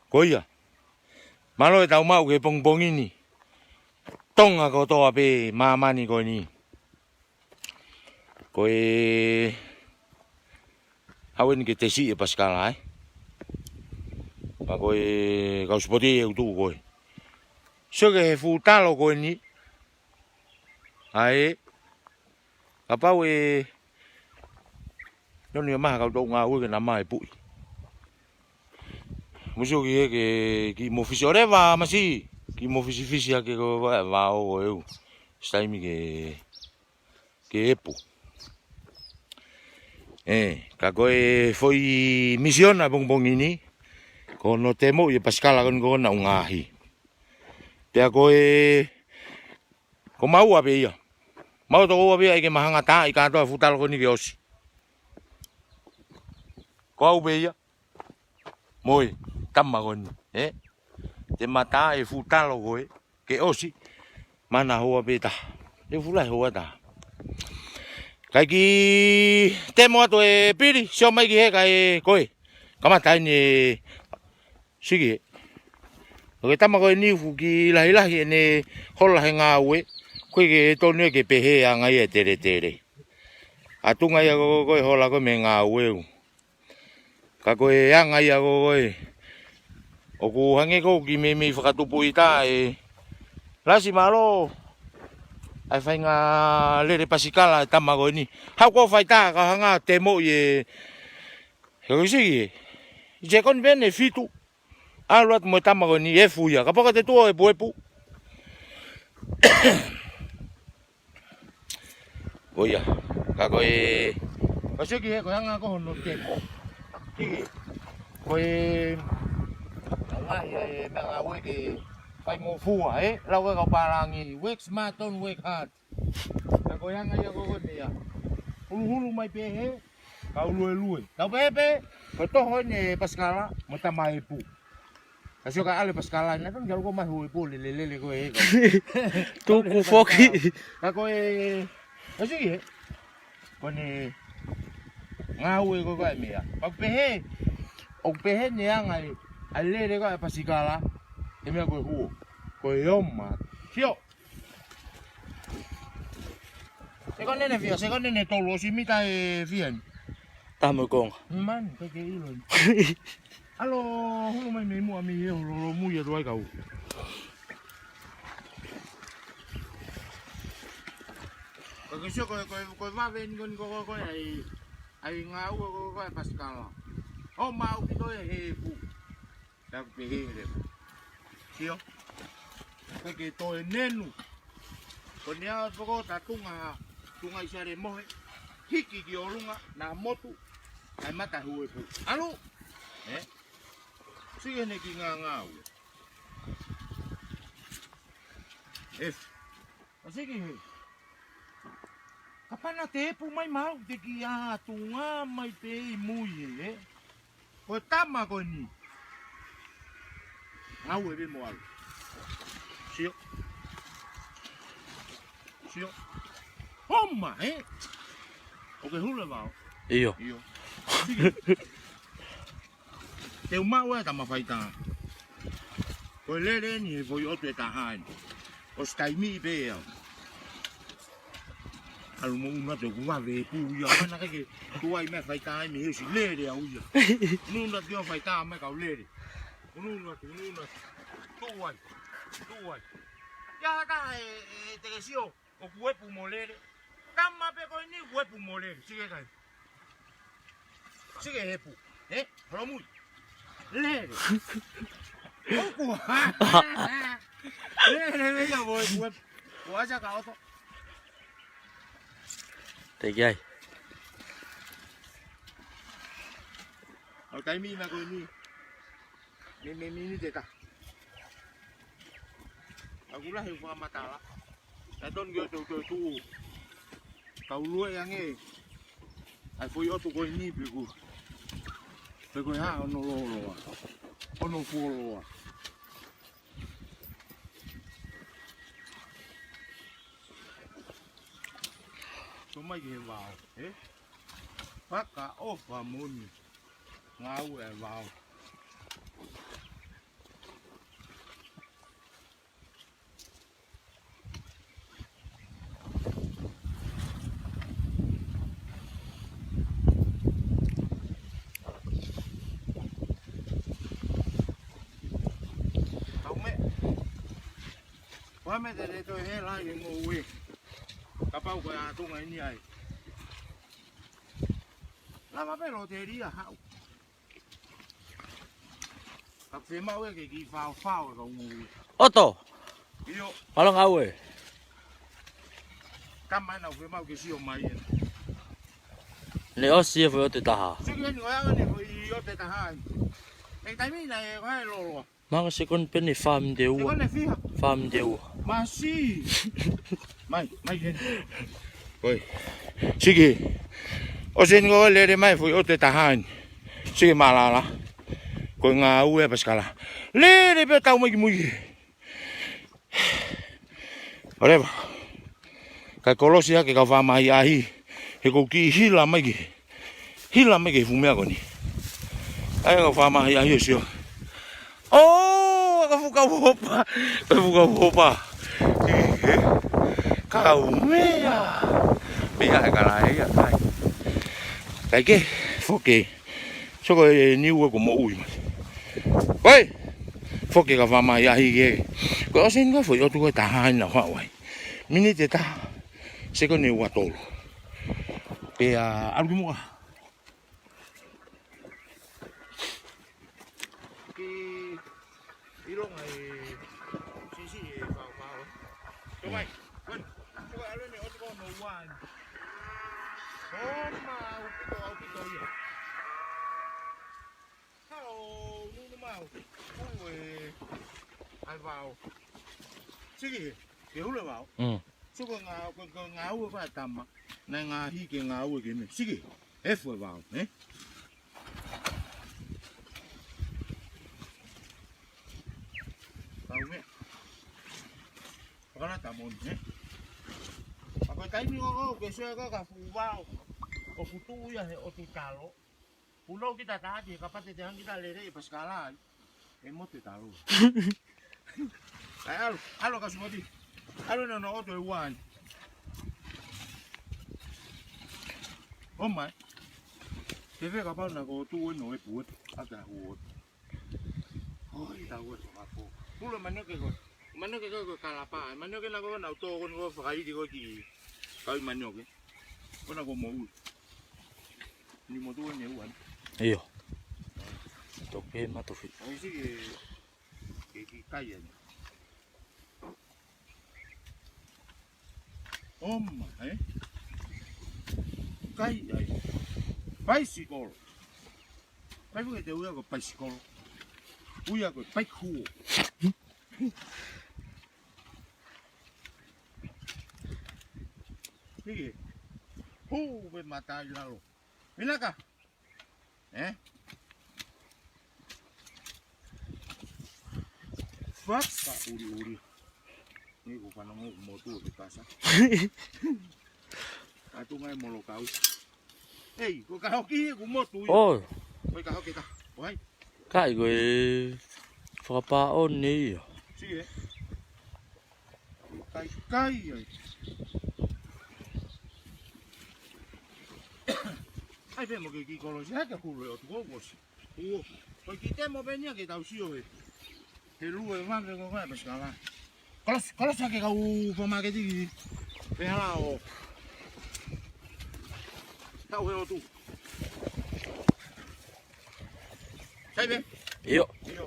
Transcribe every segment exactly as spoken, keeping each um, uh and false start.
Ko ia. Mālō e tau maʻu ki he pongipongi ni. Tonga kotoa pē māmani ko eni. Ko e ʻalu eni ke tesi e pasikala, ē. Pea ko e kau sipoti ʻe utu ko ē. Sio ki he fuʻu talo ko eni. ʻAi, kapau ʻe noni ʻa maha kau tau ngāue ke na mai puʻi. Musu ki he ke ki mo fisi ʻo leva masi. Ki mo fisifisi ake ko e vao ko e u. Saimi ke ke epu. Ē, ka ko e foʻi misiona pongipongi ni, ko hono temo ʻi he pasikala ko eni ko ena ʻungahi. Pea ko e, ko maua pē ia. Mau toko ua pē ia ʻi ke mahanga tā ʻi kātoa fuʻu talo ko eni ke ʻosi. Ko au pē ia. Mo e tama ko eni, ē? Te mata e fuʻu talo ko ē, ke ʻosi, mana hoa pē taha. E fuʻu lahi hoa taha. Kai ki temo atu e pili, sio mai ki he kai ko ē. Kamata eni e siki ē. ʻO ke tama ko eni fuʻu kiʻi lahilahi ʻene hola he ngāue. Ko e ke tonu ke pehē ʻa ngai e teletele. ʻAtunga ia ko ko e hola ko e mei he ngāue u. Ka ko e anga ia ko ko e. ʻOku hangē ko ki meimei fakatupu ʻi tā e. Lasi mālō. ʻAi fainga lele pasikala e tama ko eni. Hau ko faitā ka hanga temo ʻi e. He ko siki ē. ʻI se koni pene fitu. ʻAlu atu mo e tama ko eni e fuia. Ka poka te tuo e puepu. Ko ia, ka ko e, ka sio ki he ko e anga ko hono temo. Ki he, ko e, anga ia e meʻa ngāue ke fai mo fua, ē? Lau ka kau pālangi, work smart, don't work hard. Ka ko e anga ia ko ko e meʻa. Huluhulu mai pē he, kau luelue. Kau pē pē, ko e toho eni e pasikala, mo tama e pū. Ka sio ka ʻalu e pasikala, na tonu kia loko mai hui pole lelele ko e ka. Tuku foki. Ka ko e, ka sio ki he. Ko ʻene ngāue ko ko e meʻa. Paku pehē, ʻoku pehē ʻene anga e, ʻa e lele ko e pasikala, e meʻa ko e huo. Ko e oma. Sio. Seko nene fia, seko nene tolu, ʻosi mita e fia ni. Taha mo e konga. Man, ko e ke ʻilo ni. ʻAlu hulu mai mei muʻa mei he holo holo mui atu ai kau. Ko ke sio ko e, ko e, ko e vave ni ko ni ko ko ko e ʻai, ʻai ngāue ko ko e pasikala. ʻO maʻu ki toe he pū. Taku pehē he leo. Sio. Ko e ke toe nenu. Ko ʻene ʻalu poko ta tunga, tunga ʻi sale mohe. Hiki ki ʻolunga, na motu. ʻAi mata huepu. ʻAlu. Ē? Siki ʻene ki ngāngāue. Ē. Ka siki he. Kapau na te epu mai mau te ki a tunga mai pē ʻi mui ē, ē. Ko e tama ko eni. Ngāue pē mo ʻalu. Sio. Sio. Homa, ē. ʻO ke hulu e vao. ʻIo. ʻIo. Siki. Te u maʻu e tama faitā. Ko e lele ni he foʻi ʻotu e taha eni. ʻOsi taimi pē au. ʻAlu mo ʻunu atu ʻoku vave e pū ia. Mana ke ke tuai mai faitā eni he ʻosi lele au ia. ʻUnu atu ʻo faitā mai kau lele. ʻUnu atu, ʻunu atu. Tuai. Tuai. Ia ha taha e, e te ke sio. ʻOku epu mo lele. Tama pē ko eni ʻoku epu mo lele. Siki kai. Siki he epu. Ē? Holomui. Lele. ʻOku ha. Lele, lele, ia mo epu, epu. ʻO asa ka oto. Te ki ai. ʻO taimi na ko eni. Me, me miniti ʻe taha. ʻOku lahi fakamatala. Na tonu ke o tau tau tuʻu. Kau lue ange. ʻAi foʻi ʻotu ko eni pē ko. Pē ko e hā ʻono loloa. ʻOno fuoloa. Tō mai ki he vao, ē? Fakaʻofa moʻoni. Ngāue e vao. Ko e meʻa te ne toe hela ai e ngoue. Kapau ko e ʻatunga eni ai. Lava pē loteria haʻu. Ka fiemaʻu ʻe ke kiʻi faofao e kau ngoue. ʻOto. ʻIo. Mālō ngāue. Ka mai naʻa fiemaʻu ke sio mai ena. Ne ʻosi e foʻi ʻotu ʻe taha. Siki eni ko e anga ni foʻi ʻotu ʻe taha ai. E taimi naʻe ko e loloa. Manga sekoni pē ne fā miniti ua. Sekoni fiha. Fā miniti ua. Masi. Mai, mai heni. Oi. Siki. ʻOsi eni ko e lele mai foʻi ʻotu ʻe taha eni. Siki mālala. Ko e ngāue ʻa Pasikala. Lele pē tau mai ki mui. Whatever. Kae kolosi hake kau faʻa mahi ʻahi. He kou kiʻi hila mai ki. Hila mai ki he fuʻu meʻa ko eni. ʻAi kau faʻa mahi ʻahi ʻo sio. ʻŌ, ka fuʻu kau hopa. Ka fuʻu kau hopa. He, he. Kau meʻa. Meʻa e kala e ia kai. Kai ke. Foke. Soko e niu e ko moʻui mai. Oi! Foke kau faʻa mahi ʻahi ke. Ko e ʻosi eni ko e foʻi ʻotu ko e taha eni naʻa haʻu ai. Miniti ʻe taha. Sekoni ua tolu. Pea ʻalu ki muʻa. Ki ʻilonga e sisi e faofao. Tō mai. Kon. Tō ʻalu eni ʻotu ko hono ua eni. ʻŌ, ma, ʻaupito, ʻaupito ia. Hao, nunu mau. Ui, ue. ʻAi vao. Siki, ke hule vao. Mm. Soko ngā, ko, ko ngāue ko e tama. Naʻe ngaahi ke ngāue ke me. Siki, e fue vao, eh? Kau meʻa. Fakana tamon, eh? Ako taimi ko ko, ke sue ko ka fuʻu vao. ʻOku tuʻu ia he ʻotu talo. Punou kita taati, he kapau te te hanga kita lele e Pasikala ai. E motu e talo. ʻAi, ʻalu, ʻalu ka sumoti. ʻAlu na na ʻotu e ua eni. ʻŌ mai. Te fē kapau naʻa ko tuʻu eni ʻo e puet. ʻAka huot. Oi, tau e whakapo. Pula manioke ko. Manioke ko ko kalapa. Manioke naʻa ko naʻa tō ko ni ko fakaiti ko ki. Kau manioke. Ko naʻa ko moʻui. Ni motu eni e ua eni. ʻIo. Toke matofi. ʻAi si ke, ke, ke kai eni. ʻŌ mai, eh? Kai ai. Paisikolo. Kai fuke te uia ko paisikolo. Uia ko paikuo. Hige. Hū, pe mata i lalo. Vinaka. Eh? Fakaʻuliʻuli. Ni ko fanongo motu o te kasa. Atu ngai molokau. Ei, ko ka hoki he ku motu ia. ʻOi. Ko ka hoki ka. Oi. Kai ko e fakapā o nei ia. Si e. Kai, kai, ai. Ai, pe mo ke ki kolosi, hake hulu e ʻotu ko kosi. Uo, ko ki te mo penia ke tau sio he. He lue vave ko kai Pasikala. Kolosi, kolosi hake kau pamaketi ki. Pe hala o. Tau he ʻotu. Sai pe? ʻIo. ʻIo.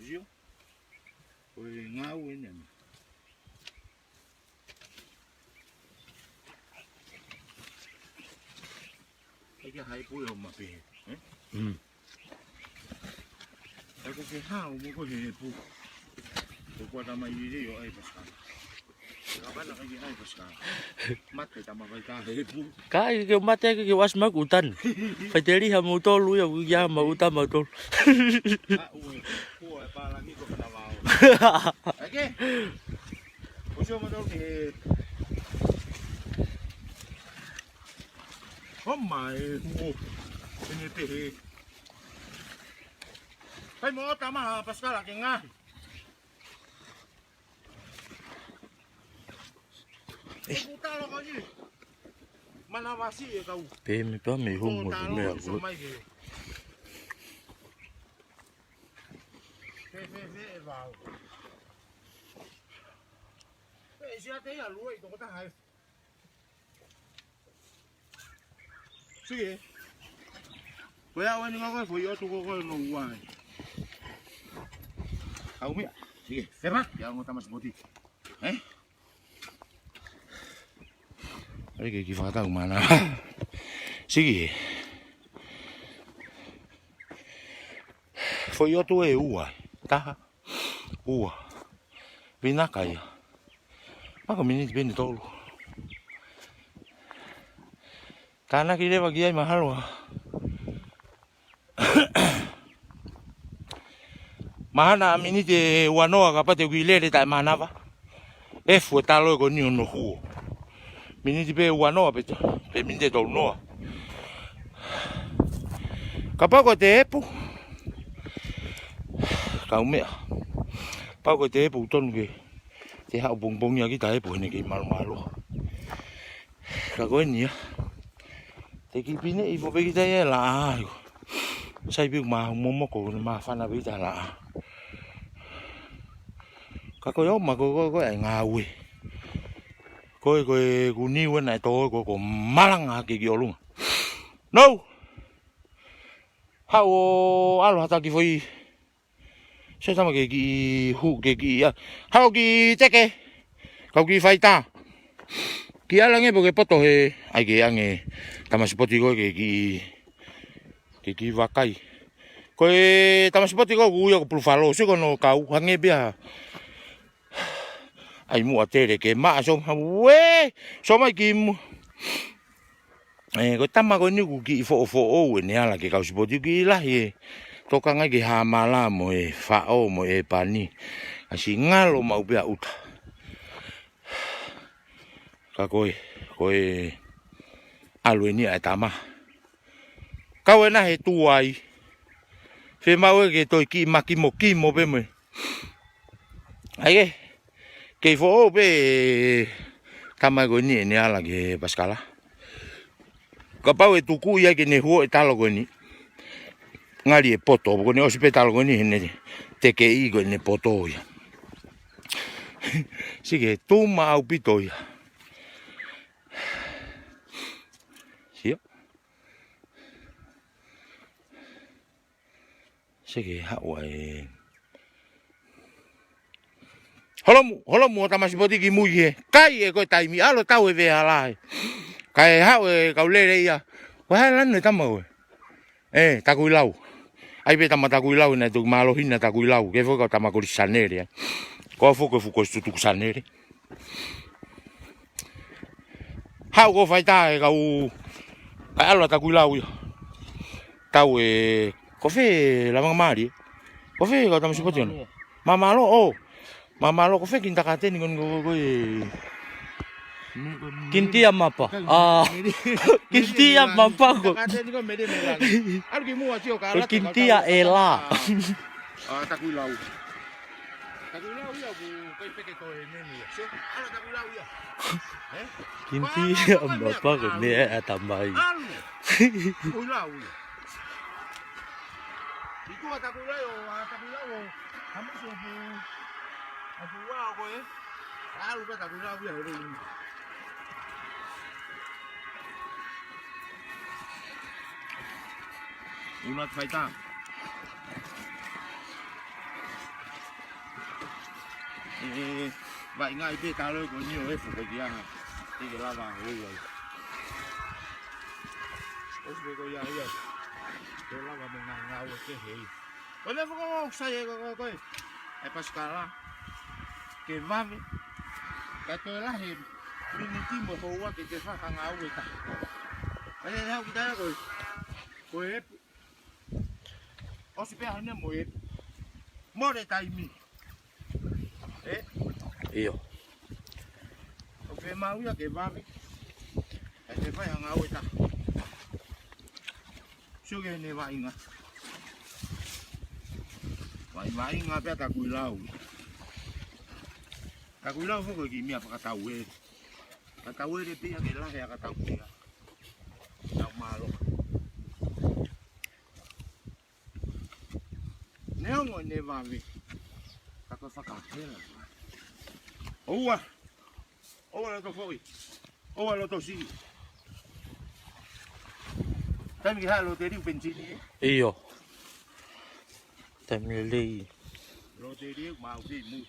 Sio. Ko e ngāue eni. Ai ke hai pui o mape, eh? Mm. Ai ko ke hau mo ko he pu. Ko kua tamai lili o ai Pasikala. Ka pana kai ke ai Pasikala. Mate tama kai ka he pu. Ka ai ke mate ke ke was ma kutan. Fai te liha mo tolu ia ku ia ma uta ma tolu. A ue kua e pālangi ko kana vao. Ai ke. Ko sio ma tolu ke. Homa e huo. Ene pehe. Kai mo tama Pasikala ke ngā. Pe me pa me hongo te mea ko. Pe ʻe siate ia lue ʻi toko taha e. Siki. Ko ia ʻoua ni ngako e foʻi ʻotu ko ko no ua e. Au mea. Siki. Sepa. Ia ngo tama sipoti. Eh? Ai ke ki fakatau mana. Siki. Foʻi ʻotu e ua. Taha. Ua. Vinaka ia. Mako miniti peni tolu. Tānaki leva ki ai mahalo. Mahana miniti e ua noa ka pate ui lele taʻe manava. Efu e talo e ko ni ono huo. Miniti pe ua noa pe, pe miniti e tolu noa. Kapau ko te epu. Kau meʻa. Pau ko te epu tonu ke. Te haʻu pongipongi ʻa kita epu hene kei malumalu. Ka ko eni ia. Te ki pine i fope kita ia la. Sai piu ma momoko ne ma fana pe kita la. Ka ko ia ma ko ko ko e ngāue. Ko e, ko e, ku niu ena e tō ko, ko malanga ke ki ʻolunga. No! Haʻu ʻo ʻalu hata ki foʻi. Sio tama ke ki hu, ke ki ia. Haʻu ki teke. Kau ki faita. Ki ʻalu ange po ke poto he. Ai ke ange tama sipoti ko ke ki. Ke ki vakai. Ko e tama sipoti ko ku ia ko pulufalo. Sio ko no kau hange pea. Ai muʻa tele ke maʻa so ma ue. So mai ki mu. E, ko e tama ko eni ku kiʻi foʻofoʻou ʻene ala ke kau sipoti kiʻi lahi e. Toka ngai ke hāmala mo e faʻo mo e pani. ʻAsi ngalo mau pea uta. Ka ko e, ko e ʻalu eni ʻa e tama. Kau ena he tuai. Fe mau e ke toi kiʻi makimokimo pe mo e. Ai ke. Kei foʻou pe tama ko eni ʻene ala ke pasikala. Kapau e tuku ia ke ne huo e talo ko eni. Ngali e poto, ko ne ʻosi pe talo ko eni hene teke i ko ene poto ia. Sike tuma au pito ia. Sio. Seke haʻu ai. Holomu, holomu ʻo tama sipoti ki mui he. Kai e ko e taimi ʻalu tau e vea lahi. Kai haʻu e kau lele ia. Ko hai lanu e tama ue. E, taku i lau. Ai pe tama taku i lau na tuku mālohina taku i lau. Ke fo kau tama kori sanere. Ko fo ko fuko tutuku sanere. Haʻu ko faita e kau, ka ʻalu ʻa taku i lau ia. Tau e, ko fe lava ngamali. Ko fe kau tama sipoti ona. Mamalo, o. Mamalo, ko fe kinita kateni kon ko, ko e. Kintia mapa. A. Kintia mapa ko. Kateni ko mede mede. Alu ki mua tio ka. Ko kintia e la. A, taku i lau. Taku i lau ia, ku kai peke to e nene ia. Sio, ala taku i lau ia. Eh? Kintia mapa ko meʻa ʻatamai. Alu. Taku i lau ia. Itu a taku i lau, a taku i lau. Hamusi ʻoku, ʻoku ua ko e. Alu ka taku i lau ia. Una faita. E, e, vai ngai pe talo ko nio e fuko ki anga. Te ke lava oi oi. Osi pe ko ia ia. Te lava mo ngā ngāue ke hei. Ko le fuko o sai e ko ko ko e. E pasikala. Ke vave. Ka to la he. Miniti mo hoa ke te fa ka ngāue ta. Ai e hau kita ko e. Ko e. ʻOsi pea hane mo e. More taimi. E? ʻIo. ʻOku ke mau ia ke vave. E te fai hanga au e ta. Sio ke ne vaʻinga. Vai vaʻinga pea taku i lau. Taku i lau foko ki mea fakatau e. Ka tau ere pia ke lahe a ka tau pia. Tau mālō. Neongo ne vave. Fakahela. ʻOua. ʻOua loto foʻi. ʻOua loto siʻi. Taimi ke haʻu loteli ʻoku penisini, ē? ʻIo. Taimi lelei. Loteli ʻoku mau siʻi mu.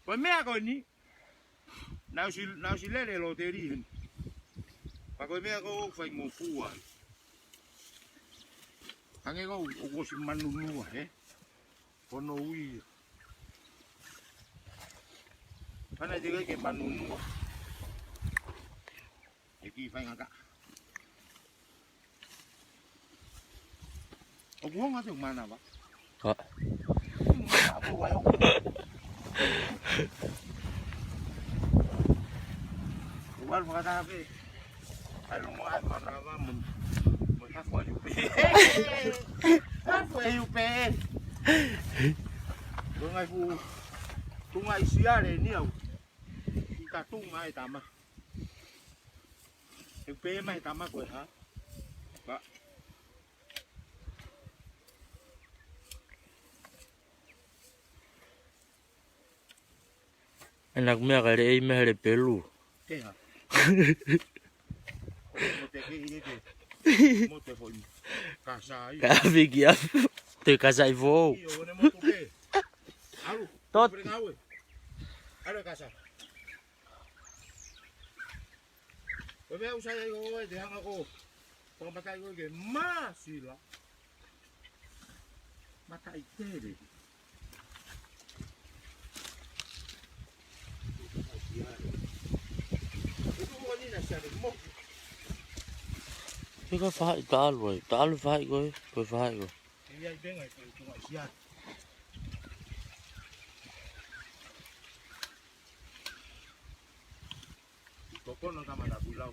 Ko e meʻa ko eni. Naʻe ʻosi, naʻe ʻosi lele loteli heni. Pea ko e meʻa ko ē ʻoku fai mo fua. Hangē ko ē ʻoku ʻosi manunua, ē? Ko hono ui. Pana te kai ke manunua. E kiʻi faingataʻa. ʻOku ongo atu e manava. Ka. ʻOku ʻalu fakataha pē. ʻAlu mo e manava mo, mo e hafu ʻa e upe. Hafu ʻa e upe. Ko e ngaahi fuʻu, tuʻunga ʻi Siale ni au. ʻI ka tuʻunga e tama. E upe mai tama ko e hā. Ka. ʻE naʻa ku meʻa ka le ei mehele pelu. Ke hā. Mo te ke ine te. Mo te foʻi. Kasai. Ka fiki a. Te kasai fou. ʻIo, ne mo tu ke. ʻAlu. Tot. Pere ngaue. ʻAlu kasai. Ko e meʻa ʻoku sai ai ko ē, te hanga ko. Ko e matai ko ē ke māsila. Matai tele. Ko e tuʻu ko eni naʻa sale mo. Pika fahaʻi talu ai, talu fahaʻi ko ē, ko e fahaʻi ko ē. Ia i penga i ko e tuʻu ai sia. Ko kono tama na kulau.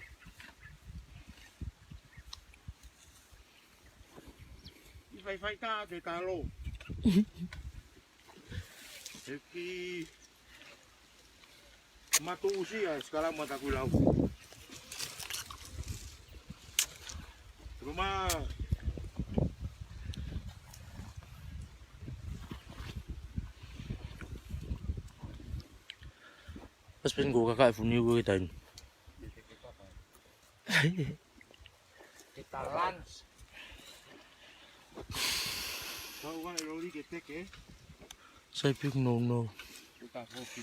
I faifai ka te talo. E ki matu usia e sikalamu ʻa Takuilau. Ruma. Pas peni ko kaka e funiu ko e taimi. Ke talans. Kau ai lori ke teke. Sai pik no no. Uta foki.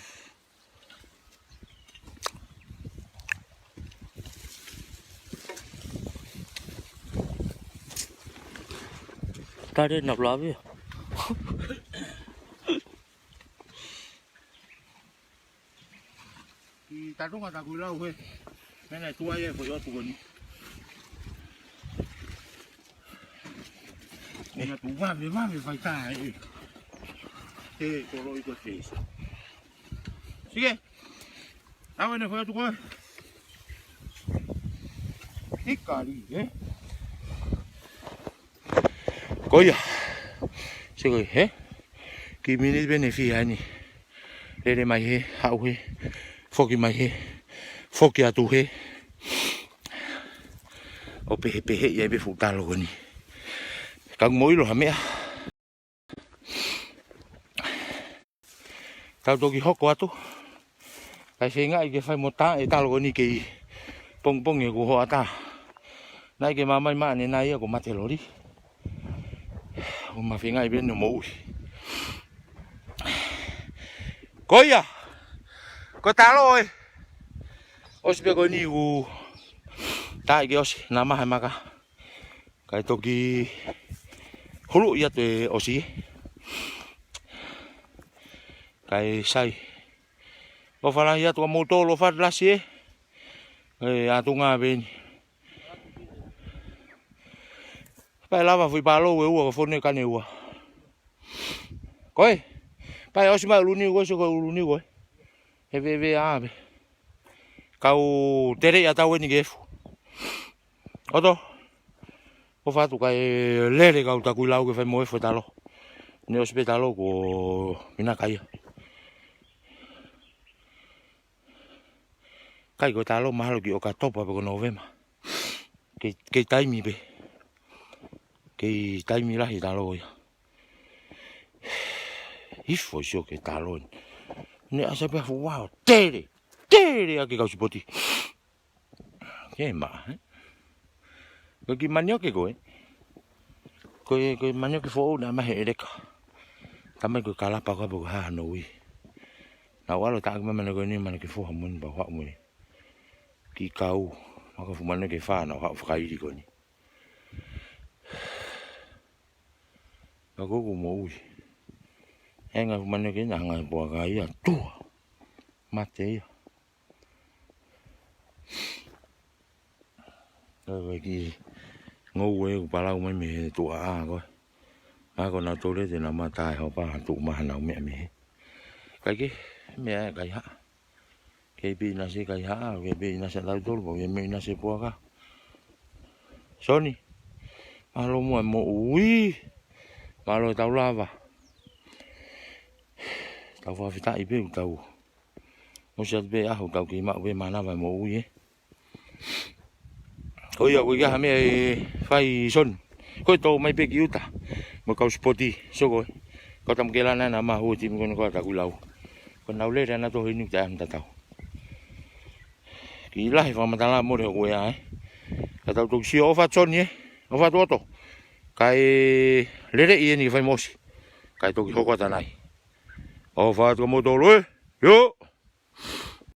Tare na blavi. Ki Tatunga Takuilau he. Mena e tuai e foʻi ʻotu ko eni. Mena tu vave, vave fai tā e. E kolo i ko te. Sige. Tau ene foʻi ʻotu ko ē. Hikari, e. Ko ia. Sige, he? Kiʻi miniti pē ne fiha ni. Lele mai he, haʻu he, foki mai he, foki atu he. ʻO pehepehe ia pē fuʻu talo ko eni. Ka mo ʻilo ha meʻa. Tau toki hoko atu. Kai feingaʻi ke fai mo tā e talo ko eni kei pongipongi ʻeku hoʻatā. Naʻe ʻikai ke māmani maʻane nai ia ko mate lori. ʻO ma feingaʻi pē ne moʻui. Ko ia. Ko talo ē. ʻOsi pē ko eni ʻeku tā ʻi ke ʻosi namahe maka. Kai toki hulu ia te ʻosi. Kai sai. ʻOfa lahi atu ka mou tolo fat lasi e. E atu ngā peni. Pae lava fui palo e ua ka fone kane ua. Koe. Pae ʻosi mai ʻuluniu koe, sio ko ʻuluniu koe. He veve ave. Kau tere ia tau eni ke fu. ʻOto. ʻOfa atu kae lele kau Takuilau ke fai mo e fo talo. Ne ʻosi pē talo ko Minakaia. Kai ko talo mahalo ki ʻOkatopa pe ko Nōvema. Kei, kei taimi pē. Kei taimi lahi talo ia. Hifo ʻa Sio ki he taloni. Ne ʻasi pē ha fuʻu vao, tele, tele ʻa e kau sipoti. Ke maʻa, ē? Ko e kiʻi manioke ko ē. Ko e, ko e manioke foʻou naʻe mahe ʻeleka. Tamai ko e kalapa ko ē pe ko e hā hono ui. Naʻá ku ʻalu ʻo taʻaki mai e manioke ko eni, manioke foha mo eni pea u haʻu mo e kiʻi kau. Maka fuʻu manioke ʻe fā naʻá ku haʻu ʻo fakaili ko eni. Ka ko ʻeku moʻui. ʻE ngaahi fuʻu manioke naʻe hanga ʻe he puaka ia ʻo tuha. Mate ia. Ko e kiʻi ngoue ʻoku palau mai mei he tuʻa ʻā ko ē. Ka ko nautolu ē te nau mata e hopa ha tuʻu maha nau meʻa mei hē. Kae kehe, meʻa e kaihaʻa. Kei pē ʻinasi e kaihaʻa, kei pē ʻinasi ʻa tautolu, kei pē ʻinasi e puaka. Soni, mālō muʻa e moʻui, mālō e tau lava. Tau fakafetaʻi pē ʻoku tau ʻosi atu pē ʻaho, tau kei maʻu pē mānava e moʻui, ē. ʻOiauē, ko e hā e meʻa ʻe fai Soni? Ko e tō mai pē ki ʻuta mo e kau sipoti, Soko, ē. Kau tama ke lana na mahu e timi ko eni ko ē ʻa Takuilau. Ko ʻenau lele ʻanautolu he inu ki he taʻu tatau. Kiʻi lahi e fakamatala mole hoku ʻea, ē. Ka tau toki sio, ʻofa atu Soni, ē. ʻOfa atu ʻOto. Kae lele ʻi heni ke fai moʻosi. Kae toki hoko atu ʻanai. ʻOfa atu kia moutolu, ē. ʻIo.